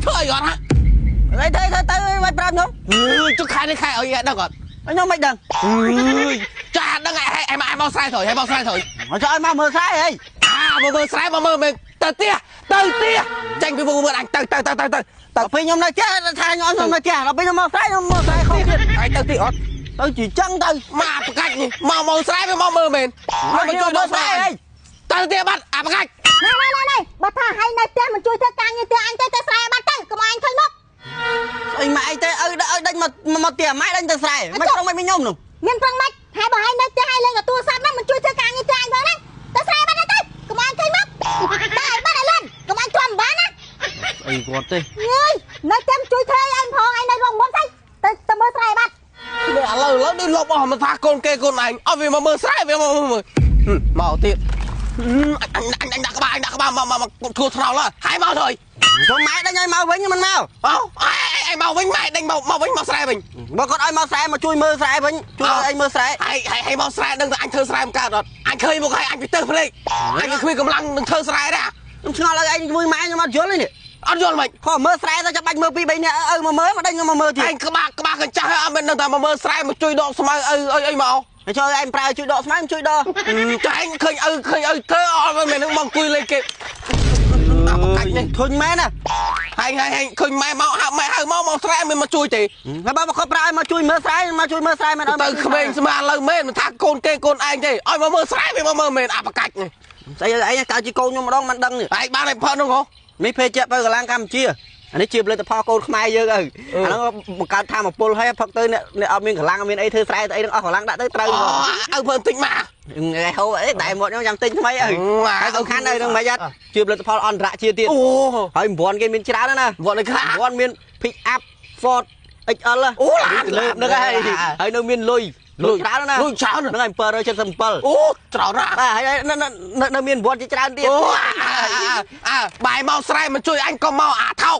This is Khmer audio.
ធ្វើអីអត់ហ่ะ អីទៅទៅទៅមិនប្រាប់ខ្ញុំ អើយចុះខែនេះខែអីដឹងអត់ ខ្ញុំមិនដឹង អើយចាដឹងឯងមកស្រែត្រូវឯងមកស្រែត្រូវ មកចុះឲ្យមកមើលស្រែអី អាមកមើលស្រែមកមើលមែនទៅផ្ទះទៅផ្ទះចេញពីវងមើលអញទៅទៅទៅទៅទៅ ទៅពេលខ្ញុំនៅផ្ទះថាខ្ញុំនៅផ្ទះដល់ពេលខ្ញុំមកស្រែខ្ញុំមកស្រែខុសទៀត ឯងទៅទីអត់ ទៅជីចឹងទៅ មកប្រកាច់នេះមកមកស្រែវាមកមើលមែនមកជួយដល់ស្រែអីទៅផ្ទះបាត់អាប្រកាច់ ណែណែណែណែបើថាឲ្យនៅផ្ទះមិនជួយធ្វើការងារផ្ទះអញទៅទៅស្រែបាត់ទៅកុំឲ្យអញឃើញមុខ ស្អីម៉ែអីទៅឪឲ្យដេញមកមកផ្ទះម៉ែដេញទៅស្រែមិនប្រឹងមិនមានខ្ញុំនោះ មានប្រឹងមិនហើយបើឲ្យនៅផ្ទះឲ្យលេងតែទូរស័ព្ទហ្នឹងមិនជួយធ្វើការងារផ្ទះអញផងណាទៅស្រែបាត់ទៅកុំឲ្យឃើញមុខទៅឲ្យបាត់ឲ្យលឿនកុំឲ្យទ្រាំបានណា ស្អីគាត់ទេ យីនៅផ្ទះជួយធ្វើអញផងឯងនៅរងមុនស្អីទៅទៅមើលស្រែបាត់ នេះឥឡូវឥឡូវនេះលុបអស់មិនថាកូនគេកូនឯងឲ្យវាមកមើលស្រែវាមកមើលមកទៀតអញអញអញដាក់ក្បាលអញដាក់ក្បាលមកមកធ្វើថ្នោលហើយមកទៅ ចូលម៉ែដេញឲ្យមកវិញមិនមក អោឯងមកវិញម៉ែដេញមកមកវិញមកស្រែវិញ បើគាត់ឲ្យមកស្រែមកជួយមើលស្រែវិញជួយឲ្យមើលស្រែ ហើយហើយមកស្រែដឹងតែអញធ្វើស្រែមិនកើតអត់អញឃើញមកហើយអញពីទៅភ្លេចអញគ្មានកម្លាំងនឹងធ្វើស្រែដែរ ខ្ញុំឆ្ងល់ឲ្យឯងជាមួយម៉ែខ្ញុំអត់យល់ទេនេះ អត់យល់មិន ខំមើលស្រែទៅចាំបាច់មើលពី3នាក់ឪមកមើលមកដេញខ្ញុំមកមើលទៀត ឯងក្បាលក្បាលកញ្ចាស់អត់មិនដឹងតែមកមើលស្រែមកជួយដកស្មៅឪអីអីមក ហើយជួយឯងប្រើជួយដកស្មៅជួយដក ចាឯងឃើញឪឃើញឪធ្វើអត់មែននឹងមកអង្គុយលេងគេអាបកាច់នេះ ធុញមែនណា ហើយហើយហើយឃើញម៉ែមកហៅម៉ែហៅមកមកស្រែមិនមកជួយទេ ហើយបើមកគាត់ប្រើឲ្យមកជួយមើលស្រែមកជួយមើលស្រែមិនឲ្យ ទៅក្មេងស្មានឥឡូវមែនមិនថាកូនគេកូនឯងទេឲ្យមកមើលស្រែវាមកមើលមែនអាបកាច់នេះ ស្អីឯងកើតជាកូនខ្ញុំម្ដងមិនដឹងនេះ ឯងបានឲ្យផឹកនោះហ៎ នេះភេជ្ជៈបើកម្លាំងកម្ពុជាអានេះជាផលិតផលកូនខ្មែរយើងទៅអាហ្នឹងបង្កើតធម៌ពលហើយផឹកទៅអ្នកអ្នកអត់មានកម្លាំងអត់មានអីធ្វើស្រែទៅអីនឹងអស់កម្លាំងដាក់ទៅត្រូវ អូឪផឹកតិចមក ឯហូអីតែមកខ្ញុំចាំទិញថ្មីឪហើយសំខាន់នៅនឹងមិនអត់ជាផលិតផលអន្តរជាតិទៀត អូ ហើយរង្វាន់គេមានច្រើនណាស់ រង្វាន់នេះខ្លះ រង្វាន់មាន Pick Up Ford XL អូឡាន លើកហ្នឹងហើយហើយនៅមានលុយលុយច្រើនណាស់ លុយច្រើន ហ្នឹងហើយ777 អូច្រើនណាស់ បាទហើយនៅមានរង្វាន់ជាច្រើនទៀត អូអាបាយមកស្រែមិនជួយអញក៏មកអាថោក